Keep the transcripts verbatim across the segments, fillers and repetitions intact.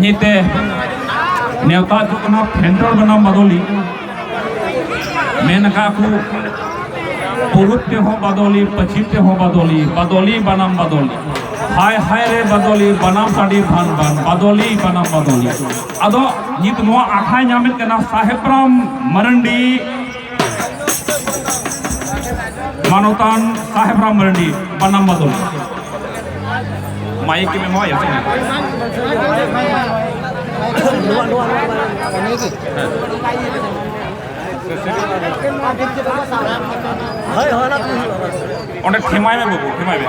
ᱱᱤᱛᱮ ᱱᱮᱣᱛᱟ ᱦᱚᱪᱚ ᱠᱟᱱᱟ ᱯᱷᱮᱱᱴᱚᱲ ᱵᱟᱱᱟᱢ ᱵᱟᱫᱚᱞᱤ᱾ ᱢᱮᱱ ᱟᱠᱟᱫ ᱠᱚ, ᱯᱩᱨᱩᱵ ᱛᱮᱦᱚᱸ ᱵᱟᱫᱚᱞᱤ, ᱯᱟᱹᱪᱷᱤᱢ ᱛᱮᱦᱚᱸ ᱵᱟᱫᱚᱞᱤ, ᱵᱟᱫᱚᱞᱤ ᱵᱟᱱᱟᱢ ᱵᱟᱫᱚᱞᱤ, ᱦᱟᱭ ᱦᱟᱭ ᱨᱮ ᱵᱟᱫᱚᱞᱤ, ᱵᱟᱱᱟᱢ ᱥᱟᱰᱮ ᱵᱷᱟᱱ ᱵᱷᱟᱱ, ᱵᱟᱫᱚᱞᱤ ᱵᱟᱱᱟᱢ ᱵᱟᱫᱚᱞᱤ᱾ ᱟᱫᱚ ᱱᱤᱛ ᱱᱚᱣᱟ ᱟᱠᱷᱲᱟᱭ ᱧᱟᱢᱮᱫ ᱠᱟᱱᱟ ᱥᱟᱦᱮᱵ ᱨᱟᱢ ᱢᱟᱨᱟᱱᱰᱤ, ᱢᱟᱱᱚᱛᱟᱱ ᱥᱟᱦᱮᱵ ᱨᱟᱢ ᱢᱟᱨᱟᱱᱰᱤ, ᱵᱟᱱᱟᱢ ᱵᱟᱫᱚᱞᱤ᱾ ᱢᱟᱭᱤᱠ ᱮᱢ ᱮᱢᱟᱣᱟᱭᱟ ᱥᱮ? ᱚᱸᱰᱮ ᱴᱷᱮᱢᱟᱭ ᱢᱮ ᱵᱟᱹᱵᱩ, ᱴᱷᱮᱢᱟᱭ ᱢᱮ᱾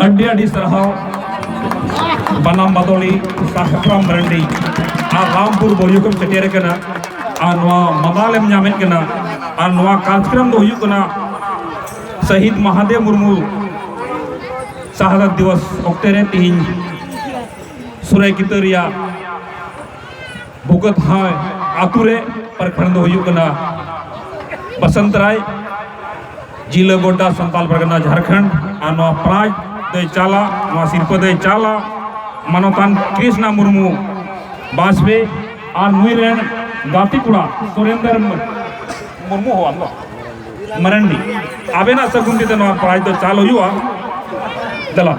ᱟᱹᱰᱤ ᱟᱹᱰᱤ ᱥᱟᱨᱦᱟᱣ ᱵᱟᱱᱟᱢ ᱵᱟᱫᱚᱞᱤ ᱥᱟᱦᱮᱵᱨᱟᱢ ᱢᱟᱨᱟᱱᱰᱤ ᱟᱨ ᱨᱟᱢᱯᱩᱨ ᱵᱟᱹᱨᱭᱟᱹ ᱠᱷᱚᱱ ᱥᱮᱴᱮᱨ ᱟᱠᱟᱱᱟ ᱟᱨ ᱱᱚᱣᱟ ᱢᱟᱞᱟᱞᱮᱢ ᱧᱟᱢᱮᱫ ᱠᱟᱱᱟ ᱟᱨ ᱱᱚᱣᱟ ᱠᱟᱨᱡᱚᱠᱨᱚᱢ ᱫᱚ ᱦᱩᱭᱩᱜ ᱠᱟᱱᱟ ᱥᱟᱹᱦᱤᱫ ᱢᱟᱦᱟᱫᱮᱵ ᱢᱩᱨᱢᱩ ᱥᱟᱦᱟᱫᱟᱛ ᱫᱤᱵᱚᱥ ᱚᱠᱛᱮ ᱨᱮ ᱛᱤᱦᱤᱧ ᱥᱩᱨᱟᱭᱠᱤᱛᱟᱹ ᱨᱮᱭᱟᱜ ᱵᱷᱩᱠᱟᱹᱛᱦᱟᱭ ᱟᱛᱳ ᱨᱮ ᱯᱨᱚᱠᱷᱚᱸᱰ ᱫᱚ ᱦᱩᱭᱩᱜ ᱠᱟᱱᱟ ᱵᱟᱥᱟᱱᱛᱨᱟᱭ, ᱡᱤᱞᱟᱹ ᱜᱳᱰᱰᱟ, ᱥᱟᱱᱛᱟᱞ ᱯᱟᱨᱜᱟᱱᱟ, ᱡᱷᱟᱲᱠᱷᱚᱸᱰ᱾ ᱟᱨ ᱱᱚᱣᱟ prize ᱫᱚᱭ ᱪᱟᱞᱟ, ᱱᱚᱣᱟ ᱥᱤᱨᱯᱟᱹ ᱫᱚᱭ ᱪᱟᱞᱟ ᱢᱟᱱᱚᱛᱟᱱ ᱠᱨᱤᱥᱱᱟ ᱢᱩᱨᱢᱩ ᱵᱟᱡᱽᱯᱮᱭᱤ ᱟᱨ ᱱᱩᱭ ᱨᱮᱱ ᱜᱟᱛᱮ ᱠᱚᱲᱟ ᱥᱩᱨᱮᱱᱫᱨ ᱢᱩᱨᱢᱩ ᱦᱚᱸ ᱟᱢ ᱫᱚ ᱢᱟᱨᱟᱱᱰᱤ, ᱟᱵᱮᱱᱟᱜ ᱥᱟᱹᱜᱩᱱ ᱛᱮ ᱱᱚᱣᱟ prize ᱫᱚ ᱪᱟᱞ ᱦᱩᱭᱩᱜᱼᱟ᱾ ᱫᱮᱞᱟ᱾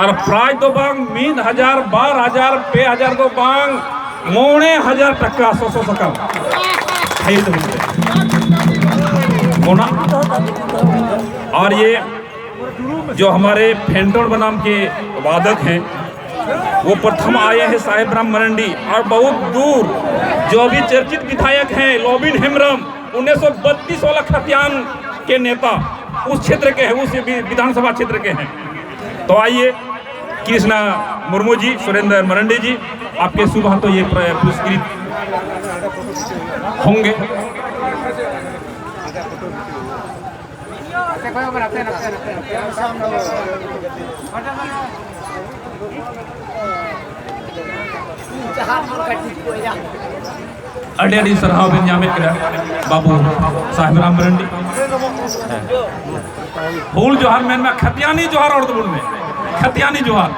ᱟᱨ prize ᱫᱚ ᱵᱟᱝ ᱢᱤᱫ ᱦᱟᱡᱟᱨ, ᱵᱟᱨ ᱦᱟᱡᱟᱨ, ᱯᱮ ᱦᱟᱡᱟᱨ ᱫᱚ ᱵᱟᱝ, ᱢᱚᱬᱮ ᱦᱟᱡᱟᱨ ᱴᱟᱠᱟ ᱥᱚᱥᱚ ᱥᱟᱠᱟᱢ᱾ ᱚᱱᱟ, ᱟᱨ ᱤᱭᱟᱹ जो हमारे फेंटोड़ बनाम के वादक हैं, वो प्रथम आए हैं साहेब राम मरंडी, और बहुत दूर जो अभी चर्चित विधायक हैं लोबिन हेम्ब्रम, उन्नीस सौ बत्तीस वाला खतियान के नेता उस क्षेत्र के हैं, उस वि- विधानसभा क्षेत्र के हैं। तो आइए कृष्णा मुर्मू जी, सुरेंद्र मरंडी जी, आपके शुभ हाथों ये प्र- पुरस्कृत होंगे। ᱟᱹᱰᱤ ᱟᱹᱰᱤ ᱥᱟᱨᱦᱟᱣ ᱵᱮᱱ ᱧᱟᱢᱮᱫ ᱠᱟᱱᱟ ᱵᱟᱹᱵᱩ ᱥᱟᱦᱮᱵ ᱨᱟᱢ ᱢᱟᱨᱟᱱᱰᱤ᱾ ᱦᱩᱞ ᱡᱚᱦᱟᱨ ᱢᱮᱱ ᱢᱮ, ᱠᱷᱟᱛᱤᱭᱟᱱᱤ ᱡᱚᱦᱟᱨ ᱨᱚᱲ ᱛᱟᱵᱚᱱ ᱢᱮ, ᱠᱷᱟᱛᱤᱭᱟᱱᱤ ᱡᱚᱦᱟᱨ᱾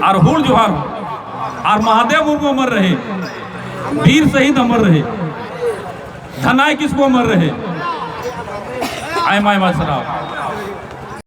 ᱟᱨ ᱦᱩᱞ ᱡᱚᱦᱟᱨ, ᱟᱨ ᱢᱟᱦᱟᱫᱮᱵ ᱢᱩᱨᱢᱩ ᱚᱢᱚᱨ ᱨᱮᱦᱮ, ᱵᱤᱨ ᱥᱟᱹᱦᱤᱫ ᱚᱢᱚᱨ ᱨᱮᱦᱮ᱾ ᱫᱷᱟᱱᱟᱭ ᱠᱤᱥᱠᱩ ᱚᱢᱚᱨ ᱨᱮᱦᱮ᱾ ᱟᱭᱢᱟ ᱟᱭᱢᱟ ᱥᱟᱨᱦᱟᱣ᱾